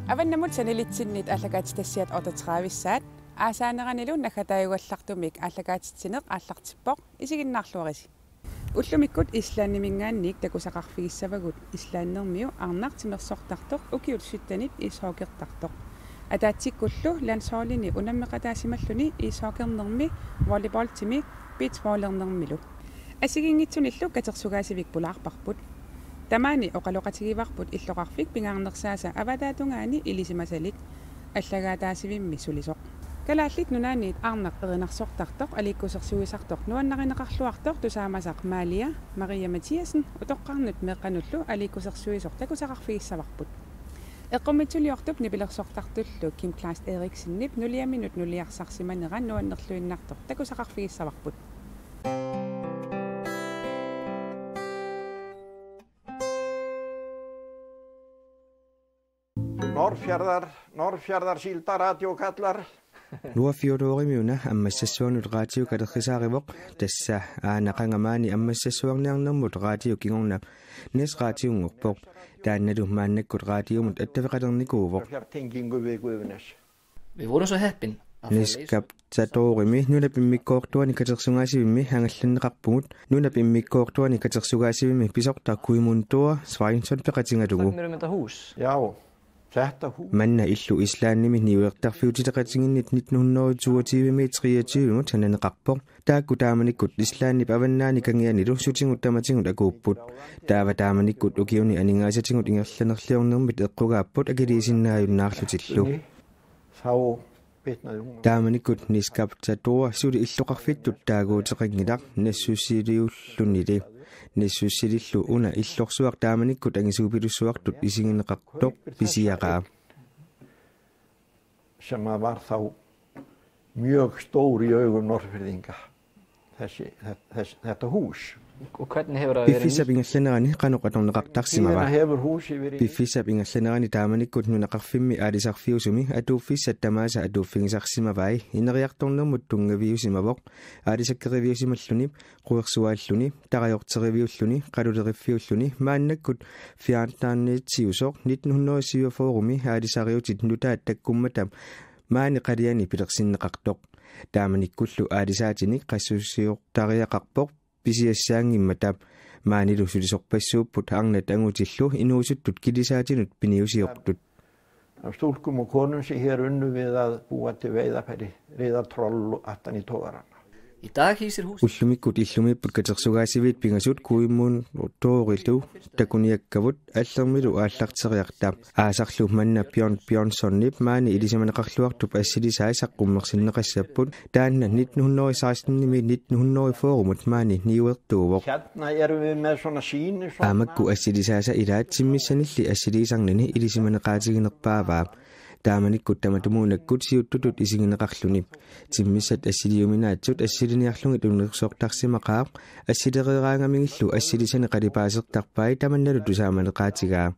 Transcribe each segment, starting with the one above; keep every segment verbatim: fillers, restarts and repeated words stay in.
Avannamut sanilitsinnit aallakaatitassiat otteogtredive-ssaat, aasaaneranilu naggataajugallartumik aallakaatitsineq aallartippoq, isiginnaarluarisi. Ullumikkut Islandiminngaanniit takusaqarfigissavagut islandimiu arnaq timersortartoq ukiut syttenit ishockeyertartoq. Ataatsikkullu landsholdini unammeqataasimalluni ishockeyernermi, volleyballimi, beachvollernermilu. Assigiinngitsunillu katersugaasivik pulaarparput. Tamaani oqaloqatigivarput illoqarfik pingaarnersaasa avataatungaani ilisimasalik allagaataasivimmi sulisoq. Kalaallit Nunaanniit arnaq erinarsortartoq aliikkusersuisartoq nuannarineqarluartoq tusaamasaq Malia Maria Mathiassen utoqqarnut meeqqanullu aliikkusersuisoq takusaqarfigissavarput. Eqqummiitsuliortup nipilersortartullu Kim Kleist Eriksenip nuliaminut nuliarsarsimanera nuannerluinnartoq takusaqarfigissavarput. Norðfjarðar, Norðfjarðar síldarradio kallar. Nordfjordoorimiuna ammassassuarnut radio kalerrisaarivoq, tassa aana qanga maani ammassassuarniarnermut radio kingorna Nes radionngorpoq. Taannalu maannakkut radiomut attaveqalernikuuvoq. Fjartengingu við Guðnes. Við vorum svo heppin. Nes Kaptatorimi nunap immikkoortuani katersugaasivimmi angallanneqarpugut, nunap immikkoortuani katersugaasivimmi pisortaq Guðmundur Sveinsson peqatigalugu. Sannur um þetta hús. Já, Manna illu Islandimi niuertarfiutileqatiginnit nitten hundrede toogtyve-mi treogtyve-mut sananeqarpoq. Taakku taamanikkut Islandip avannaani kangianilu sutigut tamatigut akuupput. Taava taamanikkut ukiuni aningaasatigut ingerlanerliornermit eqqugaapput akiliisinnaajunnaarlutillu. Taamanikkut Nes Kaptator suli illoqarfittut taaguuteqanngilaq nassussiliullunili. Nassussilillu una illorsuaq taamanikkut angisuupilussuartut isigineqartoq pisiaqaa. Sem var mjög stór í augum Norðfirðinga, þessi, þess, þetta hús. Piffissap ingerlanerani qanoq atorneqartarsimava? Piffissap ingerlanerani taamanikkut nunaqarfimmi aalisarfiusumi atuuffissat tamaasa atuuffigisarsimavai, ineriartornermut tunngaviusimavoq, aalisakkeriviusimalluni, quersuaalluni, tarajorteriviulluni, qaluleriffiulluni, maannakkut fjerntarnetsiusoq nitten hundrede syvogfyrre-mi aalisariutit nutaat takkummata maani qaliani pilersinneqartoq. Taamanikkullu aalisaatinik qassusiortariaqarpoq pisiassaanngimmata. Maanilu sulisorpassuupput arnat angutillu inuusuttut kilisaatinut piniusiortut. Af stúlkum og konum sem hér unnu við að búa til veiðarfæri, riða troll aftan í togarana. Í dag hýsir húsið. Ullumikkut illumiipput katersugaasiviit pingasut Guðmundurillu takuniakkavut Allermilu aallarteriarta. Aasarlu manna Björn Björnssonip maani ilisimaneqarluartup assilisai saqqummersinneqassapput, taanna nitten hundrede seksten-imi nitten hundrede fyrre-mut maani niuertuuvoq. Hér erum við með svona sýni, svona. Aamakku assilisaasa ilaat timmissanilli assiliisarnani ilisimaneqaatiginerpaavaa. Taamanikkut tamatumuunakkut siuttutut isigineqarluni. Timmissat assiliuminaatsut assiliniarlugit unnersortarsimaqaaq, assilereeraangamigillu assilisani qalipaasertarpai tamannalu tusaamaneqaatigaa.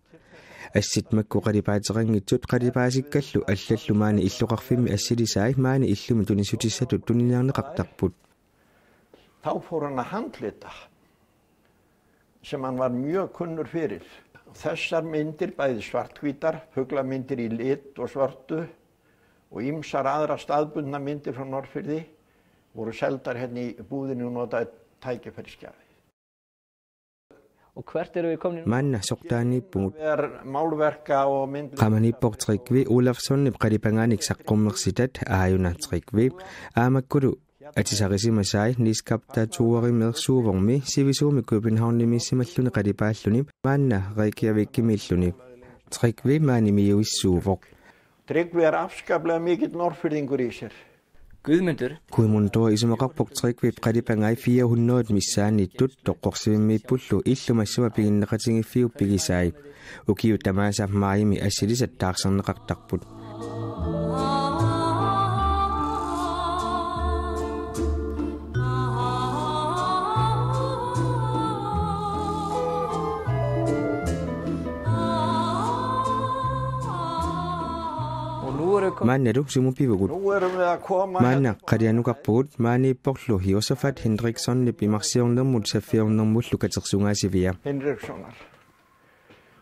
Assit makku qalipaateqanngitsut qalipaasikkallu allallu maani illoqarfimmi assilisai maani illumi tunissutissatut tuniniarneqartarput. Þá fór hann að handlita, sem hann var mjög kunnur fyrir. Þessar myndir, bæði svarthvítar, fuglamyndir í lit og svörtu og ýmsar aðrar staðbundnar myndir frá Norðfirði, voru seldar hérna í búðinni og notaði tækifærisgjafi. Og hvert erum við komnir nú? Maanna soqtaaniippugut. Er málverka og mynd- Qamaniippoq Tryggvi Ólafssonip qalipagaanik saqqummersitat, aajuna Tryggvi. Aamakkulu atisarisimasai Nes Kaptatorimi ersuuvormi sivisuumik Københavnimiissimalluni qalipaalluni, maanna Reykjavikimiilluni. Tryggvi maanimiiuissuuvoq. Tryggvi er afskaplega mikill Norðfirðingur í sér. Guðmundur. Guðmundur isumaqarpoq Tryggvip qalipagai fire hundrede missaanniittut, toqqorsivimmiippullu illu massuma piginneqatigiiffiup pigisai. Ukiut tamaasa maajimi assilisat taarserneqartarput. Og nú erum við kom- Maannalu sumut pivugut. Nú erum við að koma Maanna qalianukarpugut, maaniipporlu Josefat Hinrikssonip imarsiornermut saffiornermullu katersugaasivia. Hinrikssonar.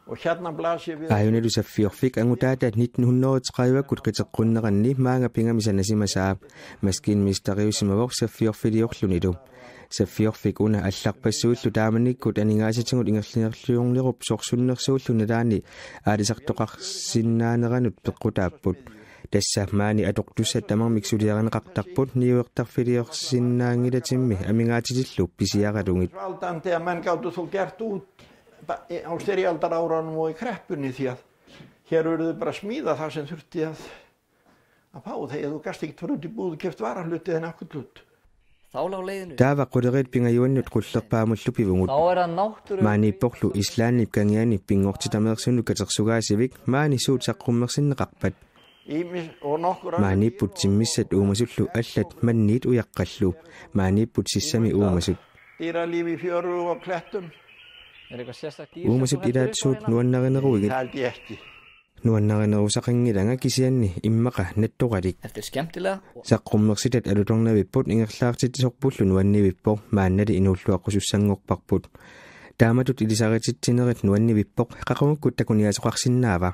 Aajuna Saffiorfik angutaata nitten hundrede tredive-kkut qiteqqunneranni maanga pigami sanasimasaa, maskinmesteriusimavoq Saffiorfiliorlunilu. Saffiorfik una allarpassuillu taamanikkut aningaasatigut ingerlanerluinnarnerup sorsunnersuullu nalaani aalisartoqarsinnaaneranut peqqutaapput. Tassa maani atortussat tamarmik suliarineqartarput niuertarfiliorsinnaanngilatimmi amigaatitillu pisiaralugit. Aldan, det man gátu sul gert út á styrjaldarárum og í kreppunni, hér urðu bara smíða sem þurfti á, á fá, og gast ekkert farið út í búð og keypt varahluti eða nokkurn hlut. Taava leðin pingajunut qullerpaamullu pivungut. Maaniipporlu Islandip kangiani pinngortitameersunut katersugaasivik maani suut saqqummersinneqarpat. Maaniipput timmissat uumasullu allat manniit ujaqqallu. Maaniipput sissami uumasut. Dýralíf í fjöru og klettum. Uumasut ilaat suut nuannarineruigit? Nuannarinerusaqanngilanga kisianni immaqa nattoralik. Saqqummersitat alutornavipput ingerlaartitsisorpullu nuannivippoq, maannali inuulluaqqusussanngorparput. Taamatut ilisarititsinerit nuannivippoq, qaqugukkut takuniaasoqarsinnaava?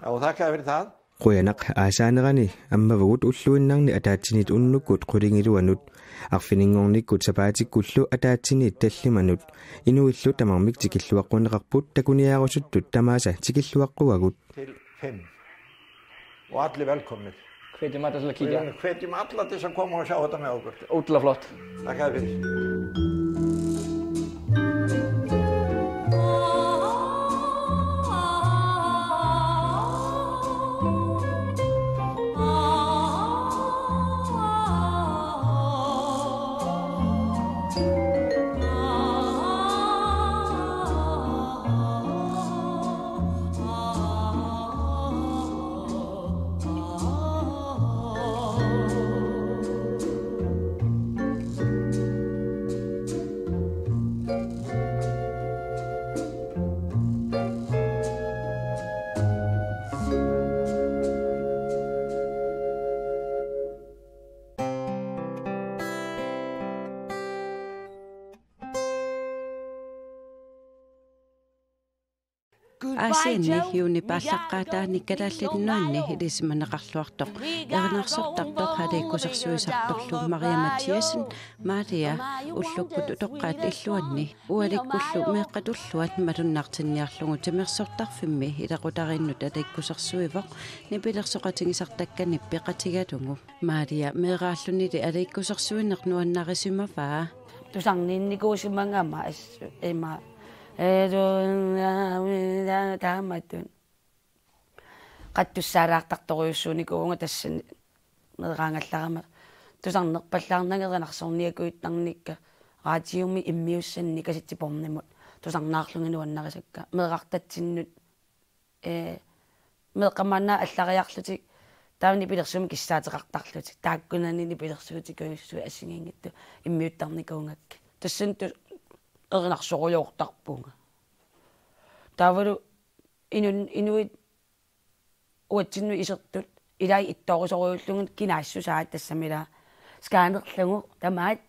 Qujanaq, aasaanerani ammavugut ulluinnarni ataatsinit unnukkut qulingiluanut, arfininngornikkut sapaatikkullu ataatsinit tallimanut. Inuillu tamarmik tikilluaqqunneqarput takuniaarusuttut tamaasa tikilluaqquagut. Til fimm. Og allir velkomnir. Hvetjum alla til að kíkja. Við hvetjum alla til þess að koma og sjá þetta með okkur. Ótrúlega flott. Takk Aasianni juunip aallaqqaataani Kalaallit Nunaanni ilisimaneqarluartoq erinarsortartoq aliikkusersuisartorlu Maria Mathiassen, Maria, ullukkut utoqqaat illuanni ualikkullu meeqqat ulluat malunnartinniarlugu timersortarfimmi ilaqutariinnut aliikkusersuivoq nipilersoqatigisartakkani peqatigalugu. Maria meeraallunili aliikkusersuineq nuannarisimavaa. Tusarniinnikuusimagama assut ima. Ee, tu-, taamatut. Qattussaalaartartorujussuunikuuvunga tassani meeraagallarama. Tusarnerpallaarnanga erinarsorniakujuttarnikka. Radiomi immiussanni kassettebåndimut. Tusarnaarlunga nuannarisakka. Meerartatsinnut ee, meeqqat maanna allariarlutik taava nipilersuummik kissaateqartarlutik. Taakkunani nipilersuutikujussuit assigiinngitsut immiuttarnikuugakkit. Tassani tu-, erinarsorujoortarpunga. Taavalu inun-, inuit uatsinnut isertut ilai ittoorusorujullugit kinaassusaat tassami ilaa skaanerlugu tamaat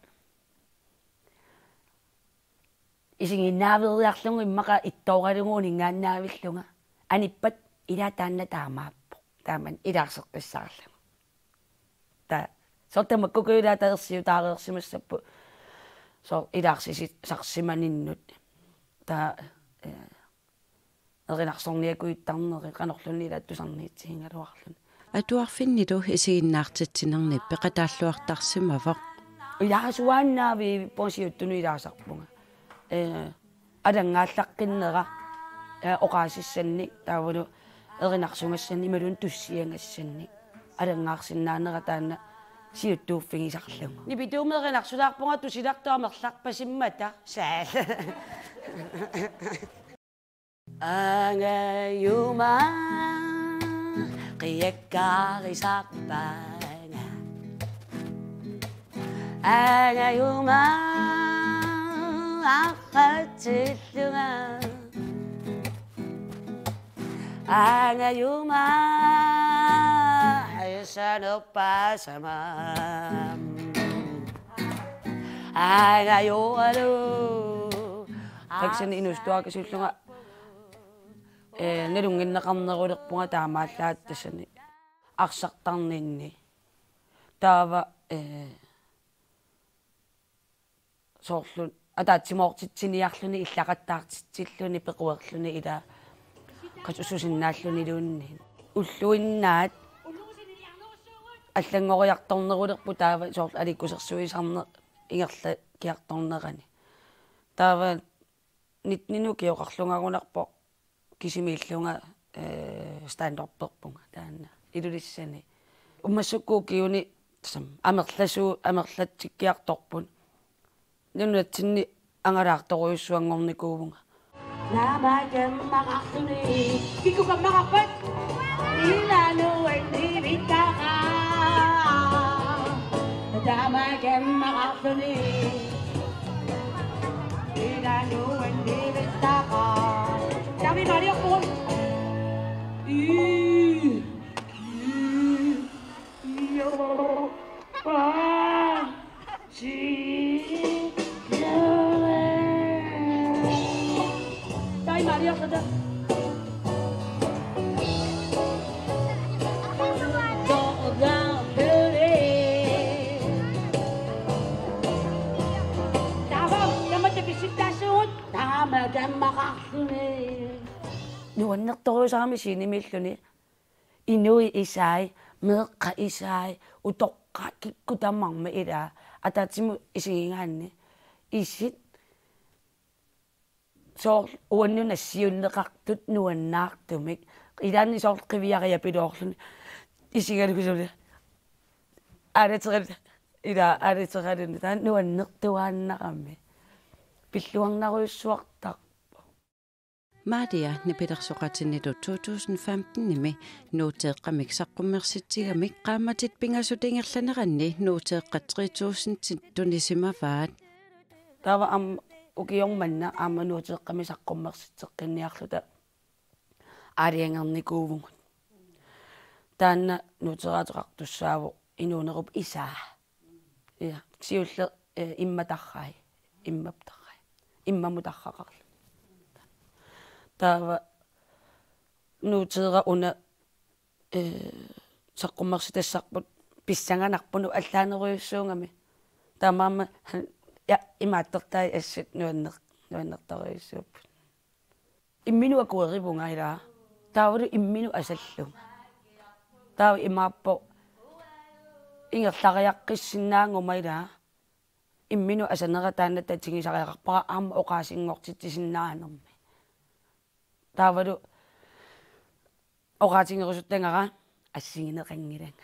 isigiinnaaveriarlugu immaqa ittooralugu uninngaannaavillunga. Anippat ilaa taanna taamaappoq. Taamani ilaarsertassaarlugu. Ta-, soorlu tamakkuuku ilaa taava ersiutaareersimassapput. Soorlu ilaarsisarsimaninnut. Ta-, ee, erinarsorniakujuttarneri qanorluunniit ilaa tusarniitsigigaluarluni. Atuarfinnilu isiginnaartitsinerni peqataalluartarsimavoq. Ilaasuaannaaviippunga siuttunut ilaasarpunga. Ee, alanngaallaqqinnerat, ee, oqaasissannik taavalu erinarsugassannik imaluunniit tussiagassannik. Alanngaarsinnaanera taanna siuttuuffigisarlugu. Nipituumik erinarsulaarpunga tusilartup amerlarpasimmata. Saal. Angajuma qiakkarisarpaanga. Angajuma aqqatsillunga. Angajuma isanerpasama. Angajualu. Tassani inuusuttuakkasuullunga. Ee, nalunnginneqarnerulerpunga taamaallaat tassani arsartarninni. Taava, ee, soorlu ataatsimoortitsiniarluni illaqattaartitsilluni pequerluni ila qasususinnaalluniluunniit. Ulluinnaat allanngoriartornerulerput taava soorlu aliikkusersuisarneq ingerlakiartornerani. Taava nitteninut ukioqarlungagunarpoq kisimiillunga, ee, stand-upperpunga taanna Ilulissani. Uummassuk ukiuni tassami amerlasu-, amerlatsikkiartorput. Nunatsinni angalaartorujussuanngornikuuvunga. Taamaakkammaqarluni. Kikkukammarpat? Ilaannuanni vittara. Taamaakkammaqarluni. Ilaannuanni vittara. Taami Mario Paul. Ii. Ii. Io. Pa. Si. Taima Mario kata. Taava, taama tapissittaasugut, taama tammaqarluni. Nuannertorujussuarmik scenemiilluni. Inuit isai, meeqqat isai, utoqqaat kikkut tamarmik ilaa, ataatsimut isigigaanni. Isit soorlu uannut nassiunneqartut nuannaartumik. Ilaanni soorlu qiviariapiloorluni. Isigalugu suli. Aalateraluni. Ilaa aalateraluni. Taanna nuannertuaannarami. Pilluarnerujussuartarpoq. Maria nipilersoqatinnitut to tusind femten-imi Nuuteeqqamik saqqummersitsigamik qaammatit pingasut ingerlaneranni Nuuteeqqat tre tusind tunisimavaat. Taava aamma ukioq manna aamma Nuuteeqqamik saqqummersitseqqinniarluta aalajangernikuuvugut. Taanna nuuteraateqartussaavoq inuunerup isaa. Ja, siulleq, eh, imma tarrai. Immap tarrai. Immamut tarraqarluni. Taava Nuuteeraq una, eh, saqqummersitassarput pissanganarpoq una allaanerujussuugami. Taamaammat, ja, imaattortai assut nuanner-, nuannertorujussuupput. Imminut akuerivunga ilaa. Taavalu imminut asallunga. Taava imaappoq ingerlariaqqissinnaaguma ilaa. Imminut asanera taanna tatigisariaqarpara aamma oqaasinngortitsisinnaanermi. Taavalu oqaatigerusuttagara assigineqanngilanga.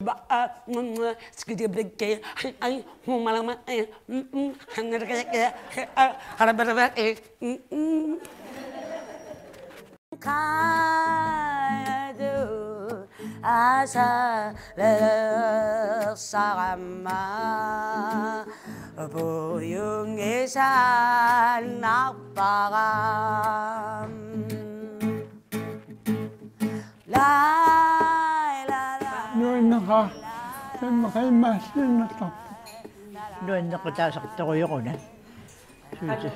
Ba, a, mm, mm, skidibligge, ai, ai, humalama, eh, mm, mm, hannerge, eh, eh, ah, halabaraba, eh, mm, mm. Kadu asa le sarama, buyung isan naparam. Nuanneqaaq, taama qiimmaassinnaasarpoq. Nuannequtaasartorujuk una. Suuti.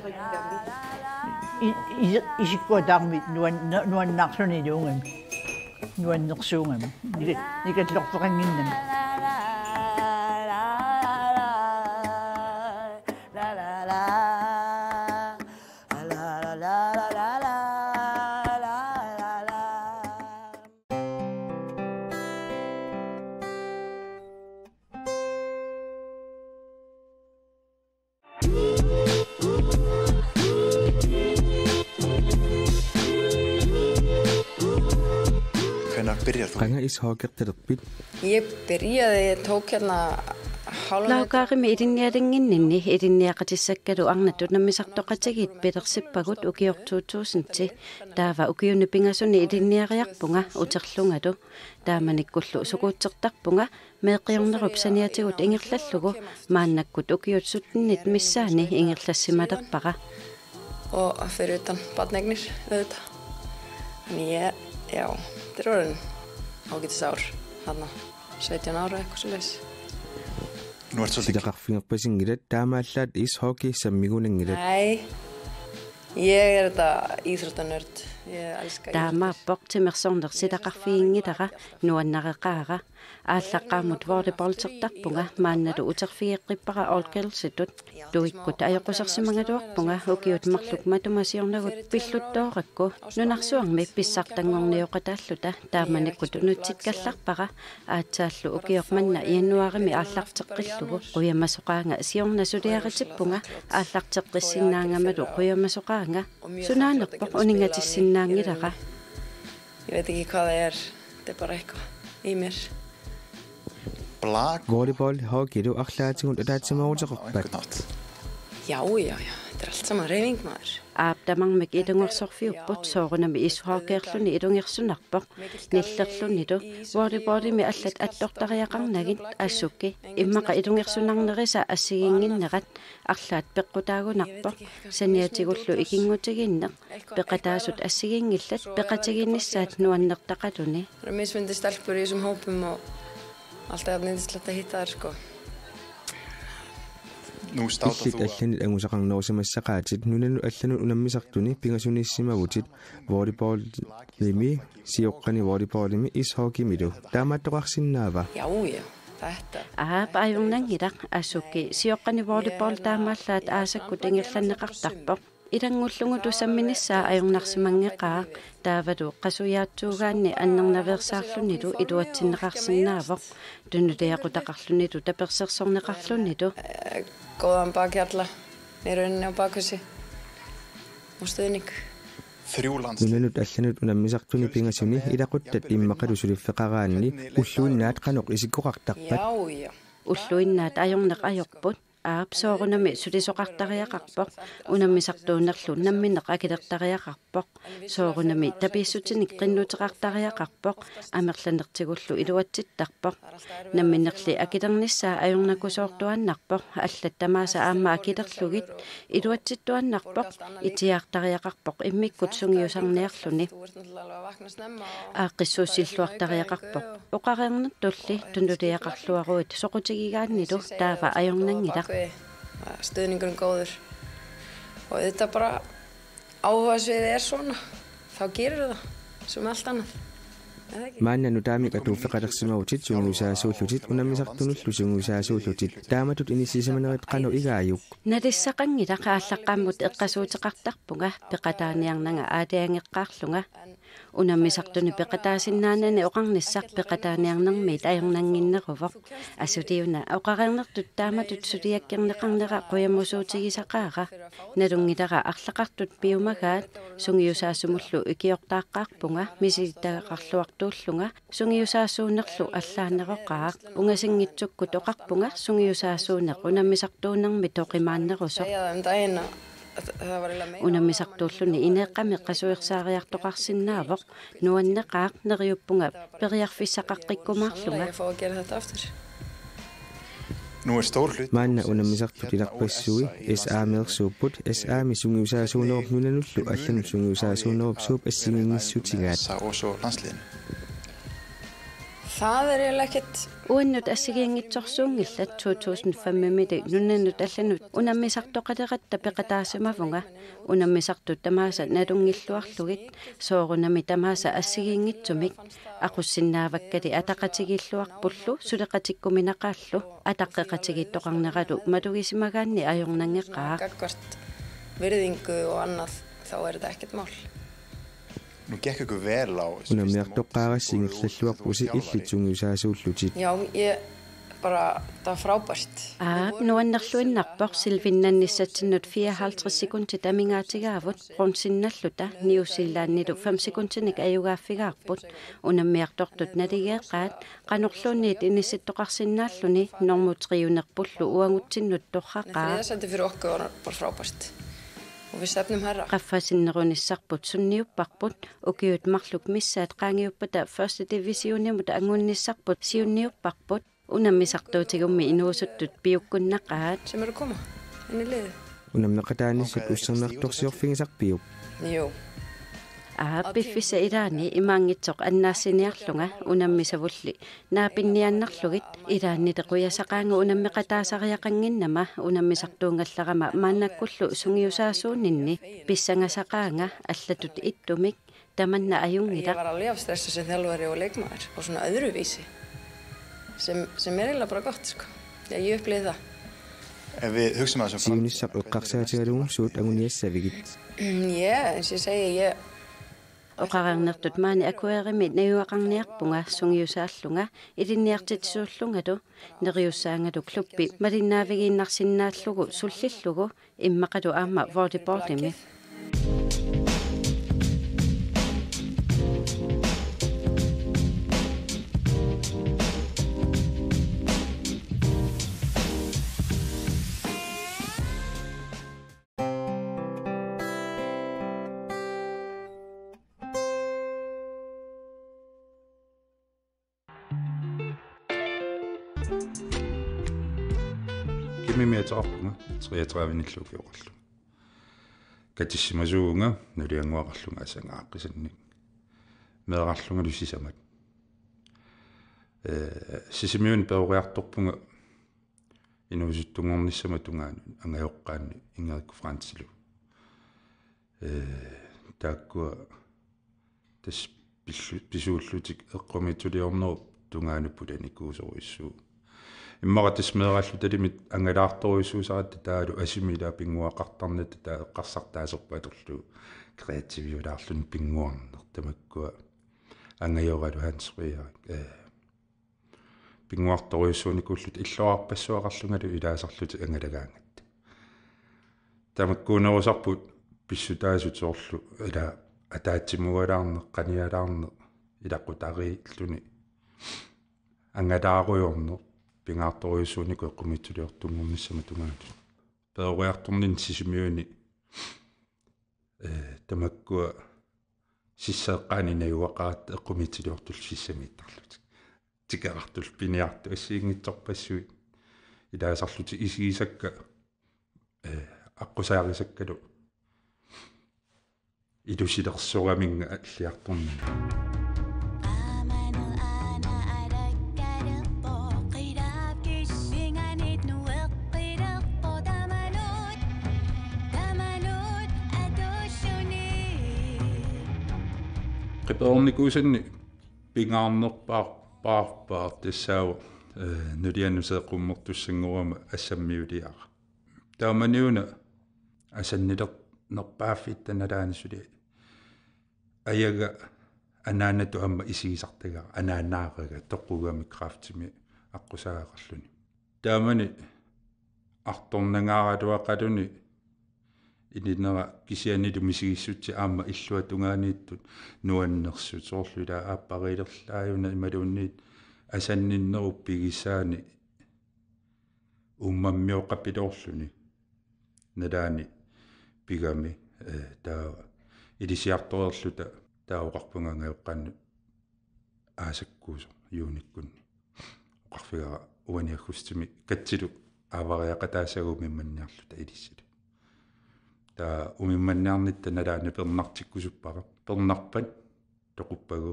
I-, i-, isikkuataarmik nuan-, nu-, nuannaarluniluugami. Nuannersuugami. Nika-, nikallorteqannginnami. Qanga ishockeyertalerpit? Jep, beriade tokena. Laukaarimi ilinnialinnginninni ilinniaqatissakkalu arnatut nammisartoqatigiit pilersippagut ukioq to tusindi. Taava ukiuni pingasuni ilinniariarpunga uterlungalu. Taamanikkullu sukuutsertarpunga meeqqiornerup saniatigut ingerlallugu maannakkut ukiut syttenit missaanni ingerlassimalerpara. Og förutom badnægner, auðvitað. Niin, já, já, det var en ágætis ár, þarna, sautján ára, eitthvað svoleiðis. Nú ert svolítið Silaqqarfigerpasinngilat taamaallaat ishockey sammigunanngilat. Nej. Ég er auðvitað íþróttanörd. Taamaappoq timersorneq sitaqarfiginngilara, nuannareqaara. Aallaqqaammut volleyballtertarpunga maannalu uterfigeqqippara All Girlsitut. Tuikkut ajoqusersimagaluarpunga ukiut marluk matuma siornagut pilluttoorakku nunarsuarmi pissartanngornioqataalluta taamanikkut unutsikkallarpara. Aatsaallu ukioq manna januaarimi aallarteqqillugu qujamasoqaanga siorna suliaritippunga aallarteqqissinnaagamalu qujamasoqaanga. Sunaanerpoq uninngatissinnaanngilara. Volleyball, hockeylu arlaatigut ataatsimooruteqarpat? Já, já, já, þetta er allt saman hreyfing, maður. Aap, tamarmik ilungersorfiupput, soorunami ishockeyerluni ilungersunarpoq, nillerlunilu. Volleyballimi allat attortariaqarnagit, Asuki, immaqa ilungersunarnerisa assigiinnginnerat, arlaat peqqutaagunarpoq, saniatigullu ikinngutigiinneq, peqataasut assigiinngillat peqatigiinnissaat nuannertaqaluni. Mismunandi stelpur í þessum hópum og alltaf jafn yndislegt að hitta þær, sko. Illit allanit angusaqarnerusimassaqaatit, nunanut allanut unammisartuni pingasunissimagutsit, volleyballimi, sioqqani volleyballimi, ishockeymilu. Taamaattoqarsinnaava? Já, já, aap, ajornanngilaq, Asuki, sioqqani volleyball taamaallaat aasakkut ingerlanneqartarpoq. Ilanngullugulu samminissaa ajornarsimanngeqaaq, taavalu qasujaatsuugaanni annernaveersaarlunilu iluatsinneqarsinnaavoq, tunuliaqutaqarlunilu tapersersorneqarlunilu. Góðan bakhjarla í rauninni á bak við sig og stuðning. Nunanut allanut unammisartuni pingasuni ilaquttat immaqalu suliffeqaraanni ulluinnaat qanoq isikkoqartarpat? Ulluinnaat ajorneq ajorput. Aap, soorunami sulisoqartariaqarpoq, unammisartuunerlu nammineq akilertariaqarpoq, soorunami tapiissutinik qinnuteqartariaqarpoq, amerlanertigullu iluatsittarpoq. Namminerli akilernissaa ajornakusoortuaannarpoq, allat tamaasa aamma akilerlugit, iluatsittuaannarpoq, itiaartariaqarpoq immikkut sungiusarniarluni. Aaqqissuussilluartariaqarpoq. Oqareernertulli tunuliaqarluaruit soqutigigaannilu taava ajornanngilaq. Stuðningurinn góður. Og auðvitað bara áhugasviðið er svona, þá gerir það, sem allt annað. Er það ekki? Maanna nutaamik atuuffeqalersimavutit sungiusaasuullutit, unammisartunullu sungiusaasuullutit. Taamatut inissisimanerit qanoq igaajuk? Nalissaqanngilaq, aallaqqaammut eqqasuuteqartarpunga peqataaniarnanga aalajangeqqaarlunga. Unammisartuni peqataasinnaanani oqarnissaq peqataaniarnermiit ajornannginneruvoq. Asuliuna oqareernertut taamatut suliakkerneqarnera qujamusuutigisaqaara. Nalunngilara arlaqartut piumagaat, sungiusaasumullu ikiortaaqqaarpunga misilittagaqarluartuullunga, sungiusaasuunerlu allaaneroqaaq. Ungasinngitsukkut oqarpunga sungiusaasuuneq unammisartuunermi toqimaannerusoq. Unammisartuulluni ineeqqami qasuersaariartoqarsinnaavoq, nuanneqaaq, neriuppunga periarfissaqaqqikkumaarlunga. Maanna unammisartut ilarpassui S A-meersuupput, S A-mi sungiusaasuunerup nunanullu allanut sungiusaasuunerup suup assigiinnissutigaat? Uannut assigiinngitsorsuunngillat, to tusind fem-imili nunanut allanut unammisartoqaleratta peqataasimavunga, unammisartut tamaasa nalunngilluarlugit, soorunami tamaasa assigiinngitsumik, aqussinnaavakkali ataqatigiilluarpullu suleqatikkuminaqaallu, ataqqeqatigiittoqarneralu malugisimagaanni ajornanngeqaaq. Gagnvart virðingu og annað, þá er þetta ekkert mál. Nú gekk ykkur vel á Unammiartoqqaarassi ingerlalluarpusi illit sungiusaasuullutit. Já, bara, það var frábært. Aap, nuannerluinnarpoq, silvinnannissatsinnut fireoghalvtreds sekundit amigaatigaapput, bronzennalluta, New Zealandilu fem sekundinik ajugaaffigaarput, unammiartortut naligeeqqaat, qanorluunniit inissittoqarsinnaalluni, normu tre-unerpullu uagutsinnut torraqaaq. Fjórða sæti fyrir okkur var bara frábært. Og við stefnum hærra. Qaffasinnerunissarput sunniupparput, ukiut marluk missaat qaangiuppata første divisionimut angunnissarput siunniupparput, unammisartuutigummi inuusuttut piukkunnaqaat. Sem eru koma inn í liðið. Unammeqataanissat ussernaartorsiorfigisarpiuk? Jú. Aa, piffissap ilaani imaanngitsoq annaassiniarlunga unammisavulli naapinniaannarlugit, ilaanni qujasaqaanga unammeqataasariaqannginnama unammisartuugallarama maannakkullu sungiusaasuuninni pissangasaqaanga allatut ittumik tamanna ajunngilaq. Var alveg jafn stressaður sem þjálfari og leikmaður og svona öðruvísi sem, sem er eiginlega bara gott, sko. Ja, ég upplifði það. Ef við hugsaum aðeins um fram- Siunissaq eqqarsaatigalugu suut anguniassavigit? Mm, ja, eins og ég segi, Oqareernertut maani Akuerimit najugaqarniarpunga sungiusaallunga ilinniartitsisuullungalu neriussaangalu klubbi malinnaavigiinnarsinnaallugu sullillugu immaqalu aamma volleyballimi. Kimimi ateqarpunga, treogtredive-nillu ukioqarlunga. Katissimasuuvunga nuliannguaqarlunga asanga aaqqisannik. Meerarlungalu sisamat. Ee, Sisimiuni peroriartorpunga inuusuttunngornissamut tungaanut angajoqqaanni Ingerikko Franzilu. Ee, taakkua tassa pillu-, pisuullutik eqqumiitsuliornerup tungaanut pulanikuusorujussuuvoq. Immaqa tassa meeraallutalimit angalaartorujussuusaratta taavalu asimi ilaa pinnguaqartarnata taava eqqarsartaaserput atorlugu kreativiulaarluni pinnguarneq tamakkua angajoralu Hans Frederik. Ee, pinnguartorujussuunikuullutik illoqarpassuaqarlungalu ilaasarlutik angalagaangatta. Tamakkuunerusarput pissutaasut soorlu ila ataatsimuugaluarneq, qanialaarneq, ilaqutariilluni angalaarujoorneq, pingaartorujussuunikuuvoq eqqumiitsuliortunngornissamut tungaanut. Peroriartorninni Sisimiuni, ee, tamakkua sisseeqqaanni najugaqaratta eqqumiitsuliortullu sissamiittarlutik. Tikeqartullu piniartut assigiinngitsorpassuit ilaasarlutik isigisakka, ee, aqqusaarisakkalu ilusilersoraminnga alliartornanga. Qiperornikuusanni pingaarnerpaar-, paarpaaq tassaavoq, ee, nuliannut seeqqummertussanngorama assammiuliara. Taamaniuna asannilernerpaaffitta nalaani suli ajaga anaanatut aamma isigisartagara, anaanaaraga toqugami kræftimi aqqusaagaqarluni. Taamani artornangaaraluaqaluni ilinera kisiannili misigissutsit aamma illuatungaaniittut nuannersut soorlu ilaa aappariilerlaajuna imaluunniit asanninnerup pigisaani uummammioqapiloorluni nalaani pigami, ee, taava ilisiartoreerluta taava oqarpunga angajoqqaannut aasakkuusoq juunikkunni. Oqarfigara uani aggustimi katsilu aavariaqataassagaa umimmanniarluta ilissilu. Taava umimmanniarnitta nalaani pernartikkusuppara. Pernarpat toquppagu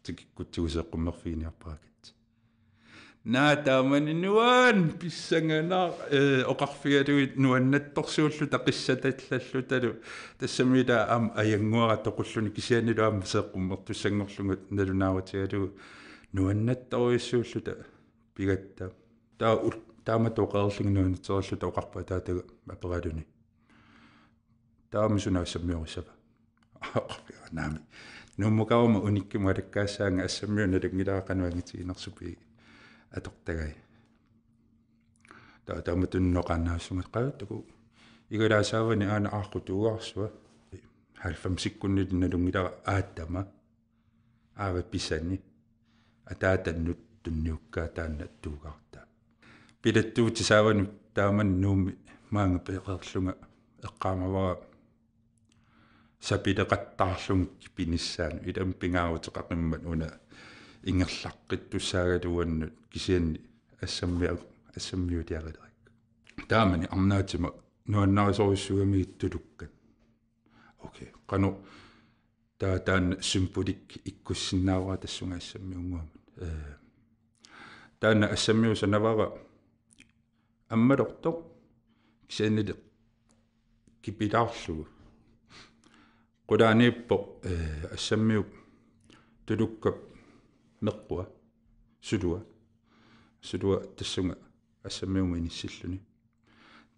tikikkutsigu seeqqummerfiginiarpara katsi. Naa taamani nuan pissanganaq, ee, oqarfigalugit nuannattorsuulluta qissatallalluta talu. Tassami ilaa aamma ajannguara toqulluni kisiannilu aamma seeqqummertussanngorlunga nalunaarutigalugu nuannattorujussuulluta pigatta. Taava ul-, taamatut oqareerlunga nuannaartorluta oqarpoq ataataga aperaluni: Taava suna assammiorissava? Oqarfiga: Naamik. Nuummukaruma unikkimut alakkaassaanga, assammiuna nalunngilara qanoq angitiginersupiuk atortagai. Taava taamatut noqaannaassuma qajuttaku igalaassaavani aana aaqqu tuugaarsua. Halvfemsikkunnilu nalunngilara aattama. Aava pisani. Ataatannut tunniukkaa taanna tuugaartaa. Pilattuutit saavanut taamani Nuummi maanga peqeerlunga eqqaamavara sapileqattaarlunga pinissaanut. Ilami pingaaruteqaqimmat una ingerlaqqittussaagaluannut kisianni assammiu-, assammiuliarilerakku. Taamani arnaatima nuannarisorujussuugamigit tulukkat. Okay, qanoq Taava taanna symbolik ikkussinnaavara tassunga assammiunnguamut. Ee, taanna assammiusanavara ammalortoq kisiannili kipilaarlugu. Qulaaniippoq, ee, assammiup tulukkap meqqua, sulua. Sulua tassunga assammiumut inissilluni.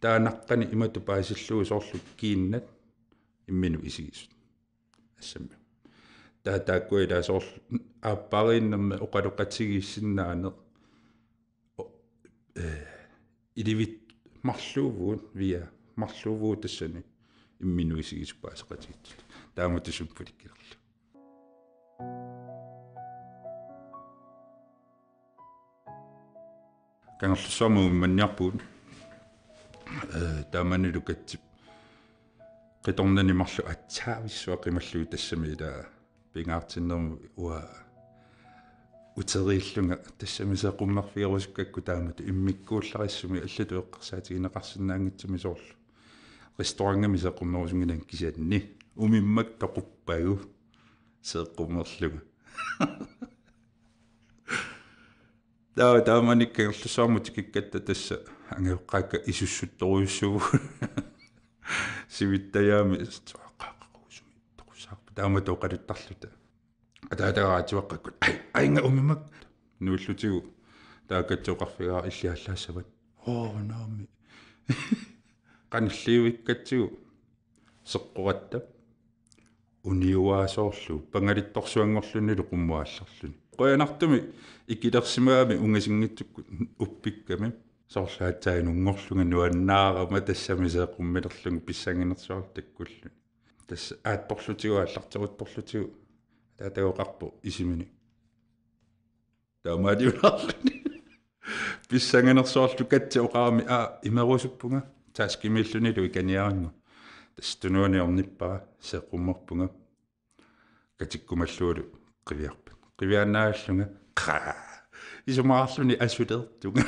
Taava naqqani imatut paasillugu soorlu kiinnat imminut isigisut. Assammiu. Taava taakkua ilaa soorlu aappariinnermi oqaloqatigiissinnaaneq. O-, ee, ilivit marluuvugut, via marluuvugut tassani imminut isigisut paaseqatigiissut. Taamatut symbolikkilerlugu. Kangerlussuarmi umimmanniarpugut. Ee, taamanilu katsip qitornani marluk aatsaavissuaq qimallugu tassami ilaa pingaartinnermut uanga uteriillunga tassami seeqqummerfigerusukkakku taamatut immikkuullarissumik allatut eqqarsaatigineqarsinnaanngitsumik soorlu. Restaurantimi seeqqummerusunngilanga kisianni umimmak toquppagu seeqqummerlunga. Taava taamani Kangerlussuarmut tikikkatta tassa angajoqqaakka isussuttorujussuuvugut. Sivittajaami qaaqaquusumi toqussaarput taamatut oqaluttarluta. Ataataga radiuaqqakkut: "Ai, ainga umimmak." Nuullutigu taava katsi oqarfigaara: "Illit aallaassavat?" "Oo, naamik." Qanilliuikkatsigu seqqoratta uniuaasoorlugu pangalittorsuanngorlunilu qummut aallarluni. Qujanartumik ikilersimagami ungasinngitsukkut uppikkami. Soorlu aatsaat inunngorlunga nuannaarama tassami seeqqummilerlunga pissanganersuarlu takkulluni. Tassa aattorlutigu aallarteruttorlutigu ataataga oqarpoq isiminik: "Taamaaliunaarluni." Pissanganersuarlu katsi oqarami: "Aa, imerusuppunga. Taskimiillunilu ikaniaranngua." Tassa tunuani ornippara, seeqqummerpunga. Katikkumallugulu qiviarput. Qiviaannaallunga: "Qaa. Isumaqarluni asuleertunga."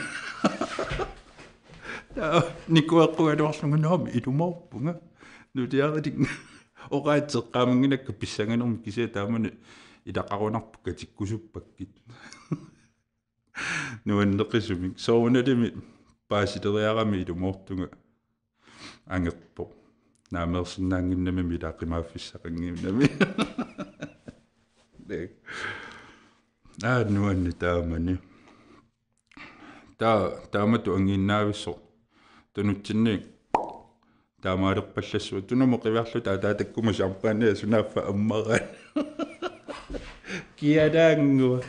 Taava nikueqqugaluarlunga: "Naamik, ilumoorpunga. Nuliarilik." Oqaatsit eqqaamannginnakka pissanganermik, kisianni taamani ilaqarunarput katikkusuppakkit. Nuanneqisumik. Soorunalimi paasileriarami ilumoortunga angerpoq. Naameersinnaannginnami ilaa qimaaffissaqannginnami. Aa, nuanni taamani. Taa-, taamatut angiinnaavissoq. Tunutsinni taamaalerpallassuaq. Tunumut qiviarluta ataatakkuma champagnea sunaaffa ammaraat. Kialaanngua.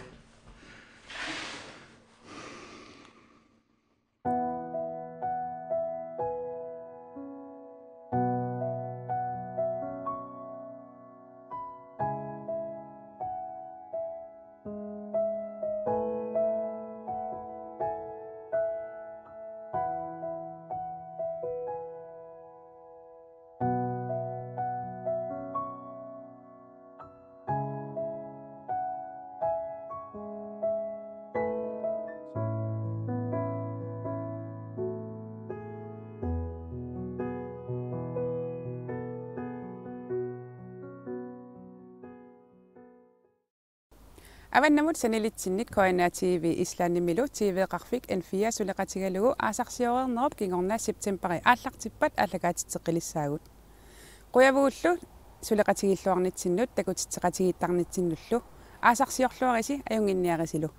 Avannamut sanilitsinnik K N R T V Islandimilu T V-qarfik N fire suleqatigalugu aasarsioreernerup kingorna septemberi aallartippat aallakaatitseqqilissaagut. Qujavugullu suleqatigiilluarnitsinnut takutitseqatigiittarnitsinnullu. Aasarsiorluarisi ajunnginniarisilu.